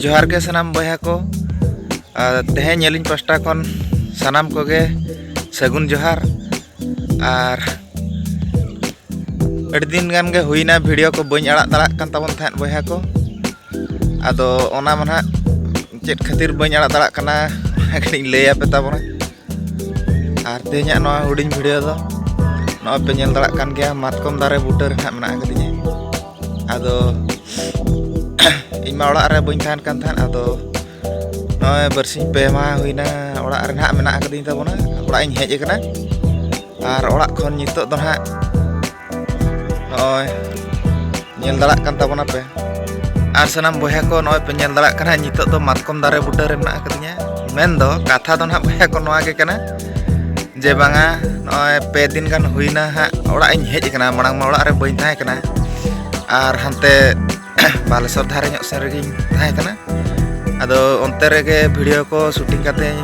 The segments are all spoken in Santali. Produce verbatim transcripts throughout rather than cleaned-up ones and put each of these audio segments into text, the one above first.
ᱡᱚᱦᱟᱨ ᱜᱮ ᱥᱟᱱᱟᱢ ᱵᱚᱭᱦᱟ ᱠᱚ᱾ ᱟᱨ ᱛᱮᱦᱮᱧ ᱟᱹᱞᱤᱧ ᱯᱟᱥᱴᱟ ᱠᱷᱚᱱ ᱥᱟᱱᱟᱢ ᱠᱚᱜᱮ ᱥᱟᱹᱜᱩᱱ ᱡᱚᱦᱟᱨ᱾ ᱟᱨ ᱟᱹᱰᱤ ᱫᱤᱱ ᱜᱟᱱ ᱜᱮ ᱦᱩᱭᱱᱟ, ᱵᱷᱤᱰᱤᱭᱳ ᱠᱚ ᱵᱟᱹᱧ ᱟᱲᱟᱜ ᱫᱟᱲᱮᱭᱟᱜ ᱠᱟᱱ ᱛᱟᱵᱚᱱ ᱛᱟᱦᱮᱸᱫ ᱵᱚᱭᱦᱟ ᱠᱚ᱾ ᱟᱫᱚ ᱚᱱᱟ ᱢᱟ ᱱᱟᱦᱟᱜ ᱪᱮᱫ ᱠᱷᱟᱹᱛᱤᱨ ᱵᱟᱹᱧ ᱟᱲᱟᱜ ᱫᱟᱲᱮᱭᱟᱜ ᱠᱟᱱᱟ, ᱚᱱᱟ ᱠᱟᱹᱴᱤᱡ ᱤᱧ ᱞᱟᱹᱭ ᱟᱯᱮ ᱛᱟᱵᱚᱱᱟ᱾ ᱟᱨ ᱛᱮᱦᱮᱧᱟᱜ ᱱᱚᱣᱟ ᱦᱩᱰᱤᱧ ᱵᱷᱤᱰᱤᱭᱳ ᱫᱚ ᱱᱚᱜᱼᱚᱭ ᱯᱮ ᱧᱮᱞ ᱫᱟᱲᱮᱭᱟᱜ ᱠᱟᱱ ᱜᱮᱭᱟ, ᱢᱟᱛᱠᱚᱢ ᱫᱟᱨᱮ ᱵᱩᱴᱟᱹ ᱨᱮ ᱱᱟᱦᱟᱜ ᱢᱮᱱᱟᱜ ᱟᱠᱟᱫᱤᱧᱟ᱾ ᱟᱫᱚ ᱤᱧ ᱢᱟ ᱚᱲᱟᱜ ᱨᱮ ᱵᱟᱹᱧ ᱛᱟᱦᱮᱱ ᱠᱟᱱ ᱛᱟᱦᱮᱸᱫ, ᱟᱫᱚ ᱱᱚᱜᱼᱚᱭ ᱵᱟᱨᱥᱤᱧ ᱯᱮ ᱢᱟᱦᱟ ᱦᱩᱭᱱᱟ, ᱚᱲᱟᱜ ᱨᱮ ᱱᱟᱦᱟᱜ ᱢᱮᱱᱟᱜ ᱟᱠᱟᱫᱤᱧ ᱛᱟᱵᱚᱱᱟ, ᱚᱲᱟᱜ ᱤᱧ ᱦᱮᱡ ᱟᱠᱟᱱᱟ᱾ ᱟᱨ ᱚᱲᱟᱜ ᱠᱷᱚᱱ ᱱᱤᱛᱚᱜ ᱫᱚ ᱱᱟᱦᱟᱜ ᱱᱚᱜᱼᱚᱭ ᱧᱮᱞ ᱫᱟᱲᱮᱭᱟᱜ ᱠᱟᱱ ᱛᱟᱵᱚᱱᱟ ᱯᱮ᱾ ᱟᱨ ᱥᱟᱱᱟᱢ ᱵᱚᱭᱦᱟ ᱠᱚ, ᱱᱚᱜᱼᱚᱭ ᱯᱮ ᱧᱮᱞ ᱫᱟᱲᱮᱭᱟᱜ ᱠᱟᱱᱟ, ᱱᱤᱛᱚᱜ ᱫᱚ ᱢᱟᱛᱠᱚᱢ ᱫᱟᱨᱮ ᱵᱩᱴᱟᱹ ᱨᱮ ᱢᱮᱱᱟᱜ ᱟᱠᱟᱫᱤᱧᱟ᱾ ᱢᱮᱱᱫᱚ ᱠᱟᱛᱷᱟ ᱫᱚ ᱱᱟᱦᱟᱜ ᱵᱚᱭᱦᱟ ᱠᱚ ᱱᱚᱣᱟ ᱜᱮ ᱠᱟᱱᱟ ᱡᱮ ᱵᱟᱝᱟ, ᱱᱚᱜᱼᱚᱭ ᱯᱮ ᱫᱤᱱ ᱜᱟᱱ ᱦᱩᱭᱱᱟ ᱦᱟᱸᱜ ᱚᱲᱟᱜ ᱤᱧ ᱦᱮᱡ ᱟᱠᱟᱱᱟ᱾ ᱢᱟᱲᱟᱝ ᱢᱟ ᱚᱲᱟᱜ ᱨᱮ ᱵᱟᱹᱧ ᱛᱟᱦᱮᱸ ᱠᱟᱱᱟ, ᱟᱨ ᱦᱟᱱᱛᱮ ᱵᱟᱞᱮᱥᱚᱨ ᱫᱷᱟᱨᱮ ᱧᱚᱜ ᱥᱮᱱ ᱨᱮᱜᱮᱧ ᱛᱟᱦᱮᱸ ᱠᱟᱱᱟ᱾ ᱟᱫᱚ ᱚᱱᱛᱮ ᱨᱮᱜᱮ ᱵᱷᱤᱰᱤᱭᱳ ᱠᱚ ᱥᱩᱴᱤᱝ ᱠᱟᱛᱮᱧ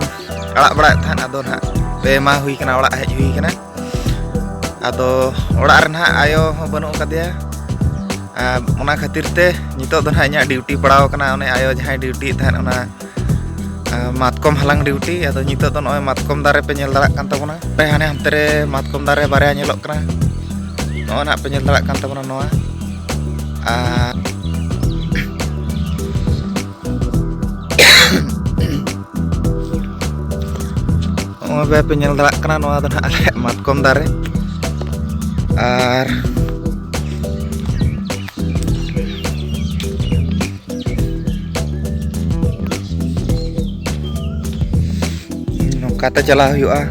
ᱟᱲᱟᱜ ᱵᱟᱲᱟᱭᱮᱫ ᱛᱟᱦᱮᱸᱫ᱾ ᱟᱫᱚ ᱱᱟᱦᱟᱜ ᱯᱮ ᱢᱟᱦᱟ ᱦᱩᱭ ᱠᱟᱱᱟ ᱚᱲᱟᱜ ᱦᱮᱡ ᱦᱩᱭ ᱠᱟᱱᱟ᱾ ᱟᱫᱚ ᱚᱲᱟᱜ ᱨᱮ ᱱᱟᱦᱟᱜ ᱟᱭᱳ ᱦᱚᱸ ᱵᱟᱹᱱᱩᱜ ᱟᱠᱟᱫᱮᱭᱟ᱾ ᱟᱨ ᱚᱱᱟ ᱠᱷᱟᱹᱛᱤᱨ ᱛᱮ ᱱᱤᱛᱚᱜ ᱫᱚ ᱱᱟᱦᱟᱜ ᱤᱧᱟᱹᱜ ᱰᱤᱭᱩᱴᱤ ᱯᱟᱲᱟᱣ ᱟᱠᱟᱱᱟ, ᱚᱱᱮ ᱟᱭᱳ ᱡᱟᱦᱟᱸᱭ ᱰᱤᱭᱩᱴᱤᱭᱮᱫ ᱛᱟᱦᱮᱸᱫ ᱚᱱᱟ, ᱟᱨ ᱢᱟᱛᱠᱚᱢ ᱦᱟᱞᱟᱝ ᱰᱤᱭᱩᱴᱤ᱾ ᱟᱫᱚ ᱱᱤᱛᱚᱜ ᱫᱚ ᱱᱚᱜᱼᱚᱭ ᱢᱟᱛᱠᱚᱢ ᱫᱟᱨᱮ ᱯᱮ ᱧᱮᱞ ᱫᱟᱲᱮᱭᱟᱜ ᱠᱟᱱ ᱛᱟᱵᱚᱱᱟ᱾ ᱦᱟᱱᱮ ᱦᱟᱱᱛᱮ ᱨᱮ ᱢᱟᱛᱠᱚᱢ ᱫᱟᱨᱮ ᱵᱟᱨᱭᱟ ᱧᱮᱞᱚᱜ ᱠᱟᱱᱟ, ᱱᱚᱜᱼᱚᱭ ᱱᱟᱦᱟᱜ ᱯᱮ ᱧᱮᱞ ᱫᱟᱲᱮᱭᱟᱜ ᱠᱟᱱ ᱛᱟᱵᱚᱱᱟ ᱱᱚᱣᱟ᱾ ᱟᱨ ᱱᱚᱜᱼᱚᱭ ᱯᱮ ᱧᱮᱞ ᱫᱟᱲᱮᱭᱟᱜ ᱠᱟᱱᱟ, ᱱᱚᱣᱟ ᱫᱚ ᱱᱟᱦᱟᱜ ᱟᱞᱮᱭᱟᱜ ᱢᱟᱛᱠᱚᱢ ᱫᱟᱨᱮ᱾ ᱟᱨ ᱱᱚᱝᱠᱟᱛᱮ ᱪᱟᱞᱟᱣ ᱦᱩᱭᱩᱜᱼᱟ᱾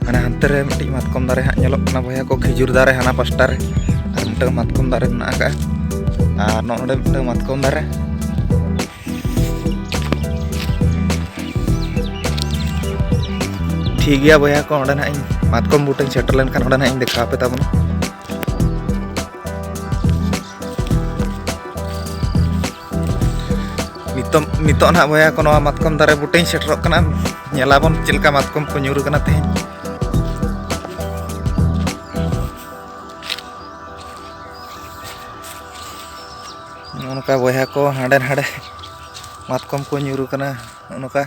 ᱦᱟᱱᱮ ᱦᱟᱱᱛᱮ ᱨᱮ ᱢᱤᱫᱴᱤᱡ ᱢᱟᱛᱠᱚᱢ ᱫᱟᱨᱮ ᱦᱟᱸᱜ ᱧᱮᱞᱚᱜ ᱠᱟᱱᱟ ᱵᱚᱭᱦᱟ ᱠᱚ, ᱠᱷᱤᱡᱩᱨ ᱫᱟᱨᱮ ᱦᱟᱱᱟ ᱯᱟᱥᱴᱟ ᱨᱮ, ᱟᱨ ᱢᱤᱫᱴᱟᱝ ᱢᱟᱛᱠᱚᱢ ᱫᱟᱨᱮ ᱢᱮᱱᱟᱜ ᱟᱠᱟᱫᱼᱟ, ᱟᱨ ᱱᱚᱜᱼᱚ ᱱᱚᱰᱮ ᱢᱤᱫᱴᱟᱝ ᱢᱟᱛᱠᱚᱢ ᱫᱟᱨᱮ᱾ ᱴᱷᱤᱠ ᱜᱮᱭᱟ ᱵᱚᱭᱦᱟ ᱠᱚ, ᱚᱸᱰᱮ ᱱᱟᱦᱟᱜ ᱤᱧ ᱢᱟᱛᱠᱚᱢ ᱵᱩᱴᱟᱹᱧ ᱥᱮᱴᱮᱨ ᱞᱮᱱᱠᱷᱟᱱ ᱚᱸᱰᱮ ᱱᱟᱦᱟᱜ ᱤᱧ ᱫᱮᱠᱷᱟᱣ ᱟᱯᱮ ᱛᱟᱵᱚᱱᱟ᱾ ᱱᱤᱛᱚᱜ, ᱱᱤᱛᱚᱜ ᱱᱟᱦᱟᱜ ᱵᱚᱭᱦᱟ ᱠᱚ, ᱱᱚᱣᱟ ᱢᱟᱛᱠᱚᱢ ᱫᱟᱨᱮ ᱵᱩᱴᱟᱹᱧ ᱥᱮᱴᱮᱨᱚᱜ ᱠᱟᱱᱟ᱾ ᱧᱮᱞᱟᱵᱚᱱ ᱪᱮᱫ ᱞᱮᱠᱟ ᱢᱟᱛᱠᱚᱢ ᱠᱚ ᱧᱩᱨ ᱠᱟᱱᱟ ᱛᱮᱦᱮᱧ᱾ ᱱᱚᱜᱼᱚ ᱱᱚᱝᱠᱟ ᱵᱚᱭᱦᱟ ᱠᱚ ᱦᱟᱸᱰᱮ ᱱᱟᱰᱮ ᱢᱟᱛᱠᱚᱢ ᱠᱚ ᱧᱩᱨᱩ ᱠᱟᱱᱟ ᱱᱚᱜᱼᱚ ᱱᱚᱝᱠᱟ᱾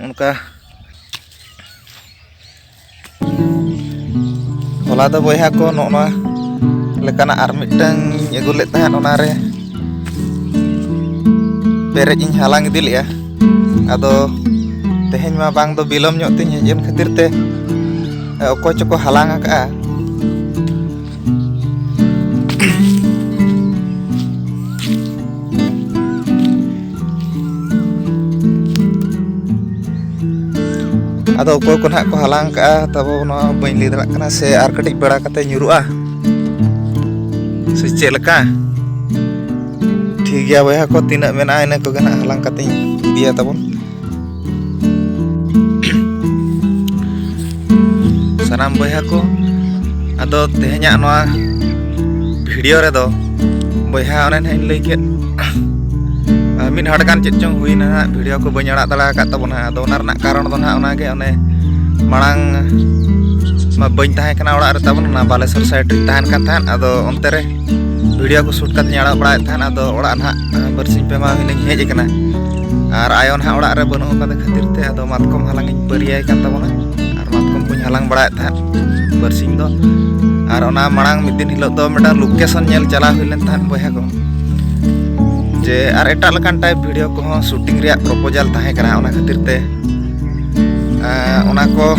ᱚᱱᱠᱟ ᱦᱚᱞᱟ ᱫᱚ ᱵᱚᱭᱦᱟ ᱠᱚ ᱱᱚᱜᱼᱚ ᱱᱚᱣᱟ ᱞᱮᱠᱟᱱᱟᱜ ᱟᱨ ᱢᱤᱫᱴᱟᱝ ᱤᱧ ᱟᱹᱜᱩ ᱞᱮᱫ ᱛᱟᱦᱮᱸᱫ, ᱚᱱᱟᱨᱮ ᱯᱮᱨᱮᱡ ᱤᱧ ᱦᱟᱞᱟᱝ ᱤᱫᱤ ᱞᱮᱫᱼᱟ᱾ ᱟᱫᱚ ᱛᱮᱦᱮᱧ ᱢᱟ ᱵᱟᱝ ᱫᱚ ᱵᱤᱞᱚᱢ ᱧᱚᱜ ᱛᱤᱧ ᱦᱮᱡ ᱮᱱ ᱠᱷᱟᱹᱛᱤᱨ ᱛᱮ ᱚᱠᱚᱭ ᱪᱚᱠᱚ ᱦᱟᱞᱟᱝ ᱟᱠᱟᱫᱼᱟ᱾ ᱟᱫᱚ ᱚᱠᱚᱭ ᱠᱚ ᱱᱟᱦᱟᱜ ᱠᱚ ᱦᱟᱞᱟᱝ ᱠᱟᱜᱼᱟ ᱛᱟᱵᱚ, ᱱᱚᱣᱟ ᱵᱟᱹᱧ ᱞᱟᱹᱭ ᱫᱟᱲᱮᱭᱟᱜ ᱠᱟᱱᱟ, ᱥᱮ ᱟᱨ ᱠᱟᱹᱴᱤᱡ ᱵᱮᱲᱟ ᱠᱟᱛᱮ ᱧᱩᱨᱩᱜᱼᱟ ᱥᱮ ᱪᱮᱫ ᱞᱮᱠᱟ᱾ ᱴᱷᱤᱠ ᱜᱮᱭᱟ ᱵᱚᱭᱦᱟ ᱠᱚ, ᱛᱤᱱᱟᱹᱜ ᱢᱮᱱᱟᱜᱼᱟ ᱤᱱᱟᱹ ᱠᱚᱜᱮ ᱱᱟᱦᱟᱜ ᱦᱟᱞᱟᱝ ᱠᱟᱛᱮᱧ ᱤᱫᱤᱭᱟ ᱛᱟᱵᱚᱱ᱾ ᱥᱟᱱᱟᱢ ᱵᱚᱭᱦᱟ ᱠᱚ, ᱟᱫᱚ ᱛᱮᱦᱮᱧᱟᱜ ᱱᱚᱣᱟ ᱵᱷᱤᱰᱤᱭᱳ ᱨᱮᱫᱚ ᱵᱚᱭᱦᱟ ᱚᱱᱮ ᱱᱟᱦᱟᱜ ᱤᱧ ᱞᱟᱹᱭ ᱠᱮᱫ, ᱢᱤᱫ ᱦᱟᱴ ᱜᱟᱱ ᱪᱮᱫ ᱪᱚᱝ ᱦᱩᱭᱱᱟ ᱱᱟᱦᱟᱜ, ᱵᱷᱤᱰᱤᱭᱳ ᱠᱚ ᱵᱟᱹᱧ ᱟᱲᱟᱜ ᱫᱟᱲᱮ ᱟᱠᱟᱫ ᱛᱟᱵᱚᱱᱟ᱾ ᱟᱫᱚ ᱚᱱᱟ ᱨᱮᱱᱟᱜ ᱠᱟᱨᱚᱱ ᱫᱚ ᱱᱟᱦᱟᱜ ᱚᱱᱟᱜᱮ, ᱚᱱᱮ ᱢᱟᱲᱟᱝ ᱢᱟ ᱵᱟᱹᱧ ᱛᱟᱦᱮᱸ ᱠᱟᱱᱟ ᱚᱲᱟᱜ ᱨᱮ ᱛᱟᱵᱚᱱ, ᱚᱱᱟ ᱵᱟᱞᱮᱥᱚᱨ ᱥᱟᱭᱤᱰ ᱨᱤᱧ ᱛᱟᱦᱮᱱ ᱠᱟᱱ ᱛᱟᱦᱮᱸᱫ᱾ ᱟᱫᱚ ᱚᱱᱛᱮ ᱨᱮ ᱵᱷᱤᱰᱤᱭᱳ ᱠᱚ ᱥᱩᱴ ᱠᱟᱛᱮᱧ ᱟᱲᱟᱜ ᱵᱟᱲᱟᱭᱮᱫ ᱛᱟᱦᱮᱸᱫ᱾ ᱟᱫᱚ ᱚᱲᱟᱜ ᱱᱟᱦᱟᱜ ᱵᱟᱨᱥᱤᱧ ᱯᱮ ᱢᱟᱦᱟ ᱦᱩᱭᱱᱟᱧ ᱦᱮᱡ ᱟᱠᱟᱱᱟ, ᱟᱨ ᱟᱭᱳ ᱱᱟᱦᱟᱜ ᱚᱲᱟᱜ ᱨᱮ ᱵᱟᱹᱱᱩᱜ ᱟᱠᱟᱫᱮ ᱠᱷᱟᱹᱛᱤᱨ ᱛᱮ ᱟᱫᱚ ᱢᱟᱛᱠᱚᱢ ᱦᱟᱞᱟᱝ ᱤᱧ ᱯᱟᱹᱨᱤᱭᱟᱭ ᱠᱟᱱ ᱛᱟᱵᱚᱱᱟ᱾ ᱟᱨ ᱢᱟᱛᱠᱚᱢ ᱠᱚᱧ ᱦᱟᱞᱟᱝ ᱵᱟᱲᱟᱭᱮᱫ ᱛᱟᱦᱮᱸᱫ ᱵᱟᱨᱥᱤᱧ ᱫᱚ᱾ ᱟᱨ ᱚᱱᱟ ᱢᱟᱲᱟᱝ ᱢᱤᱫ ᱫᱤᱱ ᱦᱤᱞᱳᱜ ᱫᱚ ᱢᱤᱫᱴᱟᱝ ᱞᱳᱠᱮᱥᱚᱱ ᱧᱮᱞ ᱪᱟᱞᱟᱣ ᱦᱩᱭ ᱞᱮᱱ ᱛᱟᱦᱮᱸᱫ ᱵᱚᱭᱦᱟ ᱠᱚ, ᱡᱮ ᱟᱨ ᱮᱴᱟᱜ ᱞᱮᱠᱟᱱ ᱴᱟᱭᱤᱯ ᱵᱷᱤᱰᱤᱭᱳ ᱠᱚᱦᱚᱸ ᱥᱩᱴᱤᱝ ᱨᱮᱭᱟᱜ ᱯᱨᱚᱯᱳᱡᱟᱞ ᱛᱟᱦᱮᱸ ᱠᱟᱱᱟ᱾ ᱚᱱᱟ ᱠᱷᱟᱹᱛᱤᱨ ᱛᱮ, ᱮᱸ, ᱚᱱᱟ ᱠᱚ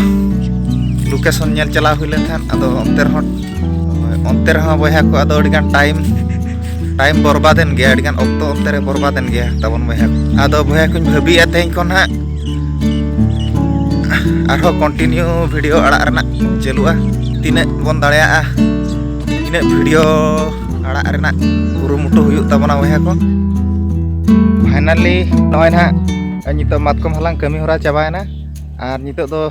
ᱞᱳᱠᱮᱥᱚᱱ ᱧᱮᱞ ᱪᱟᱞᱟᱣ ᱦᱩᱭ ᱞᱮᱱ ᱛᱟᱦᱮᱸᱫ᱾ ᱟᱫᱚ ᱚᱱᱛᱮ ᱨᱮᱦᱚᱸ, ᱚᱱᱛᱮ ᱨᱮᱦᱚᱸ ᱵᱚᱭᱦᱟ ᱠᱚ ᱟᱫᱚ ᱟᱹᱰᱤᱜᱟᱱ ᱴᱟᱭᱤᱢ, ᱴᱟᱭᱤᱢ ᱵᱚᱨᱵᱟᱫ ᱮᱱ ᱜᱮᱭᱟ, ᱟᱹᱰᱤᱜᱟᱱ ᱚᱠᱛᱚ ᱚᱱᱛᱮ ᱨᱮ ᱵᱚᱨᱵᱟᱫ ᱮᱱ ᱜᱮᱭᱟ ᱛᱟᱵᱚᱱ ᱵᱚᱭᱦᱟ ᱠᱚ᱾ ᱟᱫᱚ ᱵᱚᱭᱦᱟ ᱠᱚᱧ ᱵᱷᱟᱹᱵᱤᱭᱮᱫᱼᱟ ᱛᱮᱦᱮᱧ ᱠᱷᱚᱱ ᱦᱟᱸᱜ ᱟᱨᱦᱚᱸ ᱠᱚᱱᱴᱤᱱᱤᱭᱩ ᱵᱷᱤᱰᱤᱭᱳ ᱟᱲᱟᱜ ᱨᱮᱱᱟᱜ ᱪᱟᱹᱞᱩᱜᱼᱟ᱾ ᱛᱤᱱᱟᱹᱜ ᱵᱚᱱ ᱫᱟᱲᱮᱭᱟᱜᱼᱟ, ᱤᱱᱟᱹᱜ ᱵᱷᱤᱰᱤᱭᱳ ᱟᱲᱟᱜ ᱨᱮᱱᱟᱜ ᱠᱩᱨᱩᱢᱩᱴᱩ ᱦᱩᱭᱩᱜ ᱛᱟᱵᱚᱱᱟ ᱵᱚᱭᱦᱟ ᱠᱚ᱾ ᱯᱷᱟᱭᱱᱟᱞᱤ ᱱᱚᱜᱼᱚᱭ ᱱᱟᱦᱟᱜ ᱱᱤᱛᱚᱜ ᱢᱟᱛᱠᱚᱢ ᱦᱟᱞᱟᱝ ᱠᱟᱹᱢᱤ ᱦᱚᱨᱟ ᱪᱟᱵᱟᱭᱮᱱᱟ, ᱟᱨ ᱱᱤᱛᱚᱜ ᱫᱚ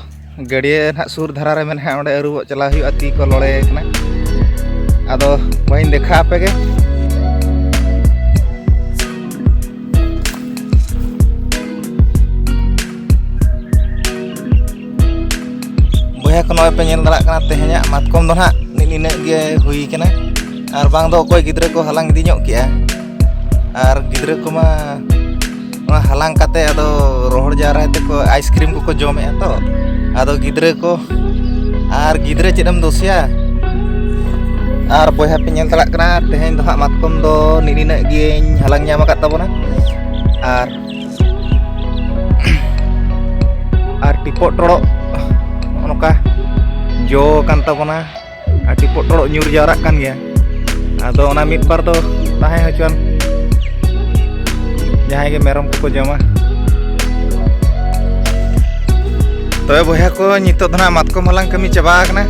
ᱜᱟᱹᱰᱭᱟᱹ ᱱᱟᱦᱟᱜ ᱥᱩᱨ ᱫᱷᱟᱨᱟ ᱨᱮ ᱢᱮᱱᱟᱜᱼᱟ, ᱚᱸᱰᱮ ᱟᱹᱨᱩᱵᱚᱜ ᱪᱟᱞᱟᱣ ᱦᱩᱭᱩᱜᱼᱟ, ᱛᱤ ᱠᱚ ᱞᱚᱲᱮ ᱠᱟᱱᱟ᱾ ᱟᱫᱚ ᱵᱚᱭᱦᱟᱧ ᱫᱮᱠᱷᱟ ᱟᱯᱮ ᱜᱮ᱾ ᱵᱚᱭᱦᱟ ᱠᱚ, ᱱᱚᱜᱼᱚᱭ ᱯᱮ ᱧᱮᱞ ᱫᱟᱲᱮᱭᱟᱜ ᱠᱟᱱᱟ, ᱛᱮᱦᱮᱧᱟᱜ ᱢᱟᱛᱠᱚᱢ ᱫᱚ ᱱᱟᱦᱟᱜ ᱱᱤᱱᱟᱹᱜ ᱜᱮ ᱦᱩᱭ ᱠᱟᱱᱟ᱾ ᱟᱨ ᱵᱟᱝ ᱫᱚ ᱚᱠᱚᱭ ᱜᱤᱫᱽᱨᱟᱹ ᱠᱚ ᱦᱟᱞᱟᱝ ᱤᱫᱤ ᱧᱚᱜ ᱠᱮᱜᱼᱟ᱾ ᱟᱨ ᱜᱤᱫᱽᱨᱟᱹ ᱠᱚᱢᱟ ᱚᱱᱟ ᱦᱟᱞᱟᱝ ᱠᱟᱛᱮ ᱟᱫᱚ ᱨᱚᱦᱚᱲ ᱡᱟᱣᱨᱟᱭ ᱛᱮᱠᱚ ᱟᱭᱤᱥᱠᱨᱤᱢ ᱠᱚᱠᱚ ᱡᱚᱢᱮᱜᱼᱟ ᱛᱚ᱾ ᱟᱫᱚ ᱜᱤᱫᱽᱨᱟᱹ ᱠᱚ, ᱟᱨ ᱜᱤᱫᱽᱨᱟᱹ ᱪᱮᱫ ᱮᱢ ᱫᱳᱥᱮᱭᱟ? ᱟᱨ ᱵᱚᱭᱦᱟ ᱯᱮ ᱧᱮᱞ ᱫᱟᱲᱮᱭᱟᱜ ᱠᱟᱱᱟ, ᱛᱮᱦᱮᱧ ᱫᱚ ᱦᱟᱸᱜ ᱢᱟᱛᱠᱚᱢ ᱫᱚ ᱱᱤᱱᱟᱹᱜ ᱜᱤᱧ ᱦᱟᱞᱟᱝ ᱧᱟᱢ ᱟᱠᱟᱫ ᱛᱟᱵᱚᱱᱟ᱾ ᱟᱨ ᱟᱨ ᱴᱤᱯᱚᱜ ᱴᱚᱲᱚᱜ ᱱᱚᱜᱼᱚ ᱱᱚᱝᱠᱟ ᱡᱚ ᱟᱠᱟᱱ ᱛᱟᱵᱚᱱᱟ᱾ ᱟᱨ ᱴᱤᱯᱚᱜ ᱴᱚᱲᱚᱜ ᱧᱩᱨ ᱡᱟᱣᱨᱟᱜ ᱠᱟᱱ ᱜᱮᱭᱟ᱾ ᱟᱫᱚ ᱚᱱᱟ ᱢᱤᱫ ᱵᱟᱨ ᱫᱚ ᱛᱟᱦᱮᱸ ᱦᱚᱪᱚᱣᱟᱱ, ᱡᱟᱦᱟᱸᱭ ᱜᱮ ᱢᱮᱨᱚᱢ ᱠᱚᱠᱚ ᱡᱚᱢᱟ᱾ ᱛᱚᱵᱮ ᱵᱚᱭᱦᱟ ᱠᱚ, ᱱᱤᱛᱚᱜ ᱫᱚ ᱱᱟᱜ ᱢᱟᱛᱠᱚᱢ ᱦᱟᱞᱟᱝ ᱠᱟᱹᱢᱤ ᱪᱟᱵᱟ ᱟᱠᱟᱱᱟ᱾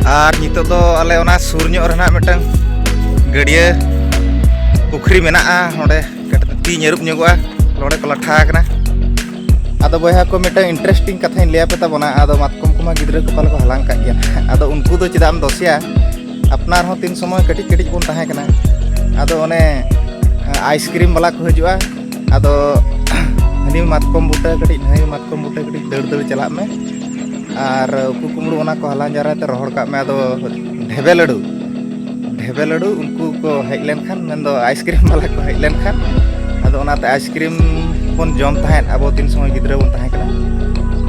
ᱟᱨ ᱱᱤᱛᱚᱜ ᱫᱚ ᱟᱞᱮ ᱚᱱᱟ ᱥᱩᱨ ᱧᱚᱜ ᱨᱮ ᱱᱟᱜ ᱢᱤᱫᱴᱟᱝ ᱜᱟᱹᱰᱭᱟᱹ ᱯᱩᱠᱷᱨᱤ ᱢᱮᱱᱟᱜᱼᱟ, ᱚᱸᱰᱮ ᱠᱟᱹᱴᱤᱡ ᱛᱤᱧ ᱟᱹᱨᱩᱵ ᱧᱚᱜᱚᱜᱼᱟ, ᱱᱚᱰᱮ ᱠᱚ ᱞᱟᱴᱷᱟ ᱟᱠᱟᱱᱟ᱾ ᱟᱫᱚ ᱵᱚᱭᱦᱟ ᱠᱚ, ᱢᱤᱫᱴᱟᱝ ᱤᱱᱴᱟᱨᱮᱥᱴᱤᱝ ᱠᱟᱛᱷᱟᱧ ᱞᱟᱹᱭ ᱟᱯᱮ ᱛᱟᱵᱚᱱᱟ᱾ ᱟᱫᱚ ᱢᱟᱛᱠᱚᱢ ᱠᱚᱢᱟ ᱜᱤᱫᱽᱨᱟᱹ ᱠᱚ ᱯᱟᱞᱮ ᱠᱚ ᱦᱟᱞᱟᱝ ᱠᱟᱜ ᱜᱮᱭᱟ᱾ ᱟᱫᱚ ᱩᱱᱠᱩ ᱫᱚ ᱪᱮᱫᱟᱜ ᱮᱢ ᱫᱳᱥᱮᱭᱟ? ᱟᱯᱱᱟᱨ ᱦᱚᱸ ᱛᱤᱱ ᱥᱚᱢᱚᱭ ᱠᱟᱹᱴᱤᱡ ᱠᱟᱹᱴᱤᱡ ᱵᱚᱱ ᱛᱟᱦᱮᱸ ᱠᱟᱱᱟ, ᱟᱫᱚ ᱚᱱᱮ ᱟᱭᱤᱥᱠᱨᱤᱢ ᱵᱟᱞᱟ ᱠᱚ ᱦᱤᱡᱩᱜᱼᱟ, ᱟᱫᱚ ᱦᱟᱹᱱᱤ ᱢᱟᱛᱠᱚᱢ ᱵᱩᱴᱟᱹ ᱠᱟᱹᱴᱤᱡ, ᱱᱟᱹᱭ ᱢᱟᱛᱠᱚᱢ ᱵᱩᱴᱟᱹ ᱠᱟᱹᱴᱤᱡ ᱫᱟᱹᱲ ᱫᱟᱹᱲ ᱪᱟᱞᱟᱜ ᱢᱮ, ᱟᱨ ᱩᱠᱩ ᱠᱩᱢᱵᱽᱲᱩ ᱚᱱᱟ ᱠᱚ ᱦᱟᱞᱟᱝ ᱡᱟᱣᱨᱟᱭ ᱛᱮ ᱨᱚᱦᱚᱲ ᱠᱟᱜ ᱢᱮ᱾ ᱟᱫᱚ ᱰᱷᱮᱵᱮ ᱞᱟᱹᱰᱩ, ᱰᱷᱮᱵᱮ ᱞᱟᱹᱰᱩ ᱩᱱᱠᱩ ᱠᱚ ᱦᱮᱡ ᱞᱮᱱᱠᱷᱟᱱ, ᱢᱮᱱᱫᱚ ᱟᱭᱤᱥᱠᱨᱤᱢ ᱵᱟᱞᱟ ᱠᱚ ᱦᱮᱡ ᱞᱮᱱᱠᱷᱟᱱ, ᱟᱫᱚ ᱚᱱᱟᱛᱮ ᱟᱭᱤᱥᱠᱨᱤᱢ ᱵᱚᱱ ᱡᱚᱢ ᱛᱟᱦᱮᱸᱫ ᱟᱵᱚ ᱛᱤᱱ ᱥᱚᱢᱚᱭ ᱜᱤᱫᱽᱨᱟᱹ ᱵᱚᱱ ᱛᱟᱦᱮᱸ ᱠᱟᱱᱟ᱾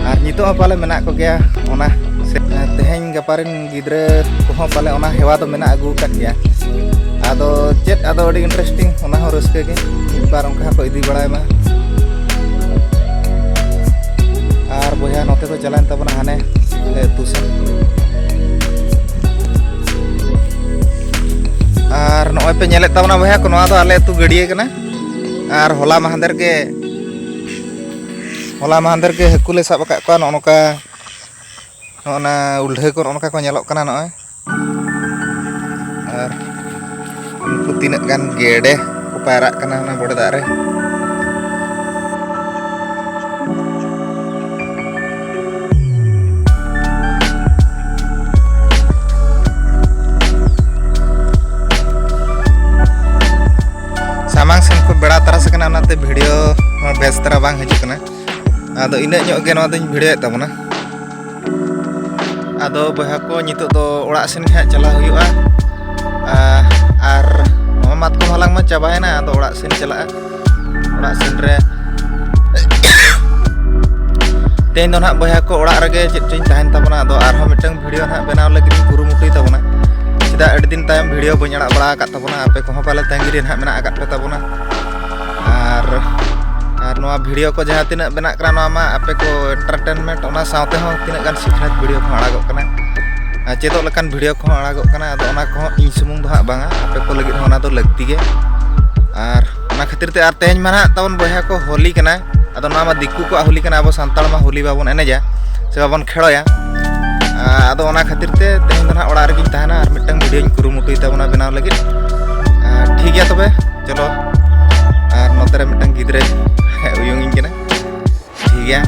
ᱟᱨ ᱱᱤᱛᱚᱜ ᱦᱚᱸ ᱯᱟᱞᱮ ᱢᱮᱱᱟᱜ ᱠᱚᱜᱮᱭᱟ᱾ ᱚᱱᱟ ᱥᱮ-, ᱛᱮᱦᱮᱧ ᱜᱟᱯᱟ ᱨᱮᱱ ᱜᱤᱫᱽᱨᱟᱹ ᱠᱚᱦᱚᱸ ᱯᱟᱞᱮ ᱚᱱᱟ ᱦᱮᱣᱟ ᱫᱚ ᱢᱮᱱᱟᱜ ᱟᱹᱜᱩ ᱟᱠᱟᱫ ᱜᱮᱭᱟ᱾ ᱟᱫᱚ ᱪᱮᱫ, ᱟᱫᱚ ᱟᱹᱰᱤ ᱤᱱᱴᱟᱨᱮᱥᱴᱤᱝ, ᱚᱱᱟ ᱦᱚᱸ ᱨᱟᱹᱥᱠᱟᱹ ᱜᱮ, ᱢᱤᱫ ᱵᱟᱨ ᱚᱱᱠᱟ ᱦᱚᱸᱠᱚ ᱤᱫᱤ ᱵᱟᱲᱟᱭ ᱢᱟ᱾ ᱟᱨ ᱵᱚᱭᱦᱟ, ᱱᱚᱛᱮ ᱫᱚ ᱪᱟᱞᱟᱣᱮᱱ ᱛᱟᱵᱚᱱᱟ ᱦᱟᱱᱮ ᱟᱞᱮ ᱟᱹᱛᱩ ᱥᱮᱱ᱾ ᱟᱨ ᱱᱚᱜᱼᱚᱭ ᱯᱮ ᱧᱮᱞᱮᱫ ᱛᱟᱵᱚᱱᱟ ᱵᱚᱭᱦᱟ ᱠᱚ, ᱱᱚᱣᱟ ᱫᱚ ᱟᱞᱮ ᱟᱹᱛᱩ ᱜᱟᱹᱰᱭᱟᱹ ᱠᱟᱱᱟ᱾ ᱟᱨ ᱦᱚᱞᱟ ᱢᱟᱦᱫᱮᱨ ᱜᱮ, ᱦᱚᱞᱟ ᱢᱟᱦᱫᱮᱨ ᱜᱮ ᱦᱟᱹᱠᱩ ᱞᱮ ᱥᱟᱵ ᱟᱠᱟᱫ ᱠᱚᱣᱟ᱾ ᱱᱚᱜᱼᱚ ᱱᱚᱝᱠᱟ, ᱱᱚᱜᱼᱚ ᱱᱟ ᱩᱞᱰᱷᱟᱹ ᱠᱚ ᱱᱚᱜᱼᱚ ᱱᱚᱝᱠᱟ ᱠᱚ ᱧᱮᱞᱚᱜ ᱠᱟᱱᱟ ᱱᱚᱜᱼᱚᱭ᱾ ᱟᱨ ᱩᱱᱠᱩ ᱛᱤᱱᱟᱹᱜ ᱜᱟᱱ ᱜᱮᱰᱮ ᱠᱚ ᱯᱟᱭᱨᱟᱜ ᱠᱟᱱᱟ ᱚᱱᱟ ᱵᱚᱰᱮ ᱫᱟᱜ ᱨᱮ᱾ ᱥᱟᱢᱟᱝ ᱥᱮᱱ ᱠᱚ ᱵᱮᱲᱟ ᱛᱟᱨᱟᱥ ᱟᱠᱟᱱᱟ, ᱚᱱᱟᱛᱮ ᱵᱷᱤᱰᱤᱭᱳ ᱦᱚᱸ ᱵᱮᱥ ᱫᱷᱟᱨᱟ ᱵᱟᱝ ᱦᱤᱡᱩᱜ ᱠᱟᱱᱟ᱾ ᱟᱫᱚ ᱤᱱᱟᱹᱜ ᱧᱚᱜ ᱜᱮ ᱱᱚᱣᱟ ᱫᱚᱧ ᱵᱷᱤᱰᱤᱭᱳᱭᱮᱫ ᱛᱟᱵᱚᱱᱟ᱾ ᱟᱫᱚ ᱵᱚᱭᱦᱟ ᱠᱚ, ᱱᱤᱛᱚᱜ ᱫᱚ ᱚᱲᱟᱜ ᱥᱮᱱ ᱜᱮ ᱦᱟᱸᱜ ᱪᱟᱞᱟᱣ ᱦᱩᱭᱩᱜᱼᱟ᱾ ᱟ-, ᱟᱨ ᱱᱚᱣᱟ ᱢᱟᱛᱠᱚᱢ ᱦᱟᱞᱟᱝ ᱢᱟ ᱪᱟᱵᱟᱭᱮᱱᱟ, ᱟᱫᱚ ᱚᱲᱟᱜ ᱥᱮᱱ ᱪᱟᱞᱟᱜᱼᱟ᱾ ᱚᱲᱟᱜ ᱥᱮᱱ ᱨᱮ ᱛᱮᱦᱮᱧ ᱫᱚ ᱱᱟᱦᱟᱜ ᱵᱚᱭᱦᱟ ᱠᱚ ᱚᱲᱟᱜ ᱨᱮᱜᱮ ᱪᱮᱫ ᱪᱚᱧ ᱛᱟᱦᱮᱱ ᱛᱟᱵᱚᱱᱟ᱾ ᱟᱫᱚ ᱟᱨᱦᱚᱸ ᱢᱤᱫᱴᱟᱝ ᱵᱷᱤᱰᱤᱭᱳ ᱱᱟᱦᱟᱜ ᱵᱮᱱᱟᱣ ᱞᱟᱹᱜᱤᱫ ᱤᱧ ᱠᱩᱨᱩᱢᱩᱴᱩᱭ ᱛᱟᱵᱚᱱᱟ᱾ ᱪᱮᱫᱟᱜ ᱟᱹᱰᱤ ᱫᱤᱱ ᱛᱟᱭᱚᱢ ᱵᱷᱤᱰᱤᱭᱳ ᱵᱟᱹᱧ ᱟᱲᱟᱜ ᱵᱟᱲᱟ ᱟᱠᱟᱫ ᱛᱟᱵᱚᱱᱟ, ᱟᱯᱮ ᱠᱚᱦᱚᱸ ᱯᱟᱞᱮ ᱛᱟᱺᱜᱤ ᱨᱮ ᱱᱟᱦᱟᱜ ᱢᱮᱱᱟᱜ ᱟᱠᱟᱫ ᱯᱮ ᱛᱟᱵᱚᱱᱟ᱾ ᱟᱨ, ᱟᱨ ᱱᱚᱣᱟ ᱵᱷᱤᱰᱤᱭᱳ ᱠᱚ ᱡᱟᱦᱟᱸ ᱛᱤᱱᱟᱹᱜ ᱵᱮᱱᱟᱜ ᱠᱟᱱᱟ, ᱱᱚᱣᱟ ᱢᱟ ᱟᱯᱮ ᱠᱚ ᱮᱱᱴᱟᱨᱴᱮᱱᱢᱮᱱᱴ, ᱚᱱᱟ ᱥᱟᱶᱛᱮ ᱦᱚᱸ ᱛᱤᱱᱟᱹᱜ ᱜᱟᱱ ᱥᱤᱠᱷᱱᱟᱹᱛ ᱵᱷᱤᱰᱤᱭᱳ ᱠᱚᱦᱚᱸ ᱟᱲᱟᱜᱚᱜ ᱠᱟᱱᱟ᱾ ᱟᱨ ᱪᱮᱫᱚᱜ ᱞᱮᱠᱟᱱ ᱵᱷᱤᱰᱤᱭᱳ ᱠᱚᱦᱚᱸ ᱟᱲᱟᱜᱚᱜ ᱠᱟᱱᱟ᱾ ᱟᱫᱚ ᱚᱱᱟ ᱠᱚᱦᱚᱸ ᱤᱧ ᱥᱩᱢᱩᱝ ᱫᱚ ᱦᱟᱸᱜ ᱵᱟᱝᱟ, ᱟᱯᱮ ᱠᱚ ᱞᱟᱹᱜᱤᱫ ᱦᱚᱸ ᱚᱱᱟ ᱫᱚ ᱞᱟᱹᱠᱛᱤ ᱜᱮ᱾ ᱟᱨ ᱚᱱᱟ ᱠᱷᱟᱹᱛᱤᱨ ᱛᱮ, ᱟᱨ ᱛᱮᱦᱮᱧ ᱢᱟ ᱱᱟᱦᱟᱜ ᱛᱟᱵᱚᱱ ᱵᱚᱭᱦᱟ ᱠᱚ ᱦᱳᱞᱤ ᱠᱟᱱᱟ᱾ ᱟᱫᱚ ᱱᱚᱣᱟ ᱢᱟ ᱫᱤᱠᱩ ᱠᱚᱣᱟᱜ ᱦᱳᱞᱤ ᱠᱟᱱᱟ, ᱟᱵᱚ ᱥᱟᱱᱛᱟᱲ ᱢᱟ ᱦᱳᱞᱤ ᱵᱟᱵᱚᱱ ᱮᱱᱮᱡᱟ ᱥᱮ ᱵᱟᱵᱚᱱ ᱠᱷᱮᱲᱚᱭᱟ᱾ ᱟ-, ᱟᱫᱚ ᱚᱱᱟ ᱠᱷᱟᱹᱛᱤᱨ ᱛᱮ ᱛᱮᱦᱮᱧ ᱫᱚ ᱱᱟᱦᱟᱜ ᱚᱲᱟᱜ ᱨᱮᱜᱮᱧ ᱛᱟᱦᱮᱱᱟ, ᱟᱨ ᱢᱤᱫᱴᱟᱝ ᱵᱷᱤᱰᱤᱭᱳᱧ ᱠᱩᱨᱩᱢᱩᱴᱩᱭ ᱛᱟᱵᱚᱱᱟ ᱵᱮᱱᱟᱣ ᱞᱟᱹᱜᱤᱫ᱾ ᱟ, ᱴᱷᱤᱠ ᱜᱮᱭᱟ ᱛᱚᱵᱮ, ᱪᱚᱞᱚ᱾ ᱟᱨ ᱱᱚᱛᱮ ᱨᱮ ᱢᱤᱫᱴᱟᱝ ᱜᱤᱫᱽᱨᱟᱹ ᱩᱭᱩᱝᱤᱧ ᱠᱟᱱᱟ᱾ ᱴᱷᱤᱠ ᱜᱮᱭᱟ,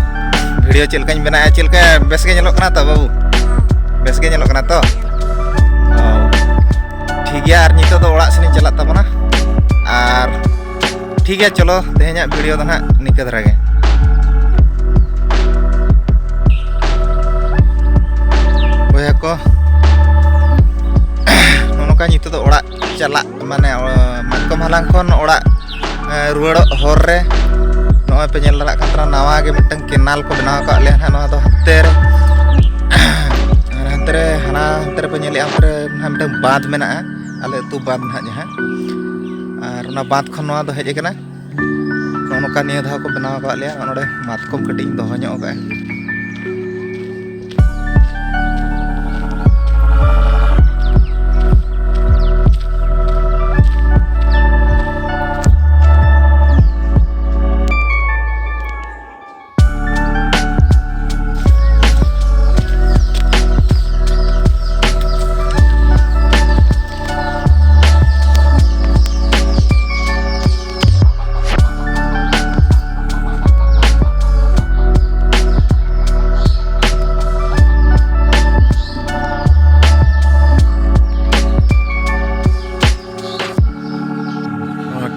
ᱵᱷᱤᱰᱤᱭᱳ ᱪᱮᱫ ᱞᱮᱠᱟᱧ ᱵᱮᱱᱟᱣᱮᱫᱼᱟ, ᱪᱮᱫ ᱞᱮᱠᱟ ᱵᱮᱥ ᱜᱮ ᱧᱮᱞᱚᱜ ᱠᱟᱱᱟ ᱛᱚ ᱵᱟᱹᱵᱩ? ᱵᱮᱥ ᱜᱮ ᱧᱮᱞᱚᱜ ᱠᱟᱱᱟ ᱛᱚ? ᱚ, ᱴᱷᱤᱠ ᱜᱮᱭᱟ, ᱟᱨ ᱱᱤᱛᱚᱜ ᱫᱚ ᱚᱲᱟᱜ ᱥᱮᱱᱤᱧ ᱪᱟᱞᱟᱜ ᱛᱟᱵᱚᱱᱟ᱾ ᱟᱨ ᱴᱷᱤᱠ ᱜᱮᱭᱟ, ᱪᱚᱞᱚ, ᱛᱮᱦᱮᱧᱟᱜ ᱵᱷᱤᱰᱤᱭᱳ ᱫᱚ ᱱᱟᱦᱟᱜ ᱱᱤᱝᱠᱟᱹ ᱫᱷᱟᱨᱟ ᱜᱮ᱾ ᱵᱚᱭᱦᱟ ᱠᱚ, ᱱᱚᱜᱼᱚ ᱱᱚᱝᱠᱟ ᱱᱤᱛᱚᱜ ᱫᱚ ᱚᱲᱟᱜ ᱪᱟᱞᱟᱜ, ᱢᱟᱱᱮ, ᱚ, ᱢᱟᱛᱠᱚᱢ ᱦᱟᱞᱟᱝ ᱠᱷᱚᱱ ᱚᱲᱟᱜ, ᱮ, ᱨᱩᱣᱟᱹᱲᱚᱜ ᱦᱚᱨ ᱨᱮ ᱱᱚᱜᱼᱚᱭ ᱯᱮ ᱧᱮᱞ ᱫᱟᱲᱮᱭᱟᱜ ᱠᱟᱱ ᱛᱟᱦᱮᱱᱟ, ᱱᱟᱣᱟ ᱜᱮ ᱢᱤᱫᱴᱟᱝ ᱠᱮᱱᱟᱞ ᱠᱚ ᱵᱮᱱᱟᱣ ᱟᱠᱟᱫ ᱞᱮᱭᱟ ᱱᱟᱦᱟᱜ᱾ ᱱᱚᱣᱟ ᱫᱚ ᱦᱟᱱᱛᱮ ᱨᱮ, ᱦᱟᱱᱛᱮ ᱨᱮ, ᱦᱟᱱᱟ ᱦᱟᱱᱛᱮ ᱨᱮᱯᱮ ᱧᱮᱞᱮᱫᱼᱟ, ᱦᱟᱱᱛᱮ ᱨᱮ ᱱᱟᱦᱟᱜ ᱢᱤᱫᱴᱟᱝ ᱵᱟᱸᱫᱷ ᱢᱮᱱᱟᱜᱼᱟ, ᱟᱞᱮ ᱟᱹᱛᱩ ᱵᱟᱸᱫᱷ ᱱᱟᱦᱟᱜ ᱡᱟᱦᱟᱸ᱾ ᱟᱨ ᱚᱱᱟ ᱵᱟᱸᱫᱷ ᱠᱷᱚᱱ ᱱᱚᱣᱟ ᱫᱚ ᱦᱮᱡ ᱟᱠᱟᱱᱟ᱾ ᱱᱚᱜᱼᱚ ᱱᱚᱝᱠᱟ ᱱᱤᱭᱟᱹ ᱫᱷᱟᱣ ᱠᱚ ᱵᱮᱱᱟᱣ ᱟᱠᱟᱫ ᱞᱮᱭᱟ᱾ ᱱᱚᱜᱼᱚ ᱱᱚᱰᱮ ᱢᱟᱛᱠᱚᱢ ᱠᱟᱹᱴᱤᱡ ᱤᱧ ᱫᱚᱦᱚ ᱧᱚᱜ ᱟᱠᱟᱫᱼᱟ᱾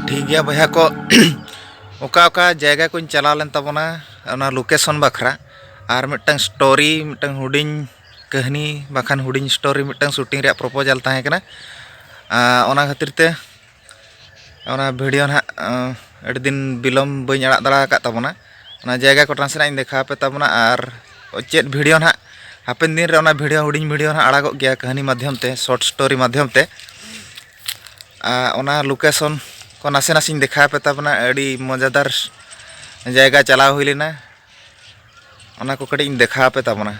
ᱴᱷᱤᱠ ᱜᱮᱭᱟ ᱵᱚᱭᱦᱟ ᱠᱚ, ᱚᱠᱟ ᱚᱠᱟ ᱡᱟᱭᱜᱟ ᱠᱚᱧ ᱪᱟᱞᱟᱣ ᱞᱮᱱ ᱛᱟᱵᱚᱱᱟ, ᱚᱱᱟ ᱞᱳᱠᱮᱥᱚᱱ ᱵᱟᱠᱷᱨᱟ ᱟᱨ ᱢᱤᱫᱴᱟᱝ ᱥᱴᱳᱨᱤ, ᱢᱤᱫᱴᱟᱝ ᱦᱩᱰᱤᱧ ᱠᱟᱹᱦᱱᱤ ᱵᱟᱠᱷᱟᱱ ᱦᱩᱰᱤᱧ ᱥᱴᱳᱨᱤ ᱢᱤᱫᱴᱟᱝ ᱥᱩᱴᱤᱝ ᱨᱮᱭᱟᱜ ᱯᱨᱚᱯᱳᱡᱟᱞ ᱛᱟᱦᱮᱸ ᱠᱟᱱᱟ᱾ ᱟᱨ ᱚᱱᱟ ᱠᱷᱟᱹᱛᱤᱨ ᱛᱮ ᱚᱱᱟ ᱵᱷᱤᱰᱤᱭᱳ ᱱᱟᱦᱟᱜ, ᱟᱸ, ᱟᱹᱰᱤ ᱫᱤᱱ ᱵᱤᱞᱚᱢ ᱵᱟᱹᱧ ᱟᱲᱟᱜ ᱫᱟᱲᱮ ᱟᱠᱟᱫ ᱛᱟᱵᱚᱱᱟ᱾ ᱚᱱᱟ ᱡᱟᱭᱜᱟ ᱠᱚ ᱱᱟᱥᱮᱱᱟᱜ ᱤᱧ ᱫᱮᱠᱷᱟᱣ ᱟᱯᱮ ᱛᱟᱵᱚᱱᱟ, ᱟᱨ ᱪᱮᱫ ᱵᱷᱤᱰᱤᱭᱳ ᱱᱟᱦᱟᱜ ᱦᱟᱯᱮᱱ ᱫᱤᱱ ᱨᱮ ᱚᱱᱟ ᱵᱷᱤᱰᱤᱭᱳ, ᱦᱩᱰᱤᱧ ᱵᱷᱤᱰᱤᱭᱳ ᱱᱟᱦᱟᱜ ᱟᱲᱟᱜᱚᱜ ᱜᱮᱭᱟ, ᱠᱟᱹᱦᱱᱤ ᱢᱟᱫᱽᱫᱷᱚᱢ ᱛᱮ, ᱥᱚᱨᱴ ᱥᱴᱳᱨᱤ ᱢᱟᱫᱽᱫᱷᱚᱢ ᱛᱮ᱾ ᱟᱨ ᱚᱱᱟ ᱞᱳᱠᱮᱥᱚᱱ ᱠᱚ ᱱᱟᱥᱮ ᱱᱟᱥᱮᱧ ᱫᱮᱠᱷᱟᱣ ᱟᱯᱮ ᱛᱟᱵᱚᱱᱟ᱾ ᱟᱹᱰᱤ ᱢᱚᱡᱟᱫᱟᱨ ᱡᱟᱭᱜᱟ ᱪᱟᱞᱟᱣ ᱦᱩᱭ ᱞᱮᱱᱟ, ᱚᱱᱟ ᱠᱚ ᱠᱟᱹᱴᱤᱡ ᱤᱧ ᱫᱮᱠᱷᱟᱣ ᱟᱯᱮ ᱛᱟᱵᱚᱱᱟ᱾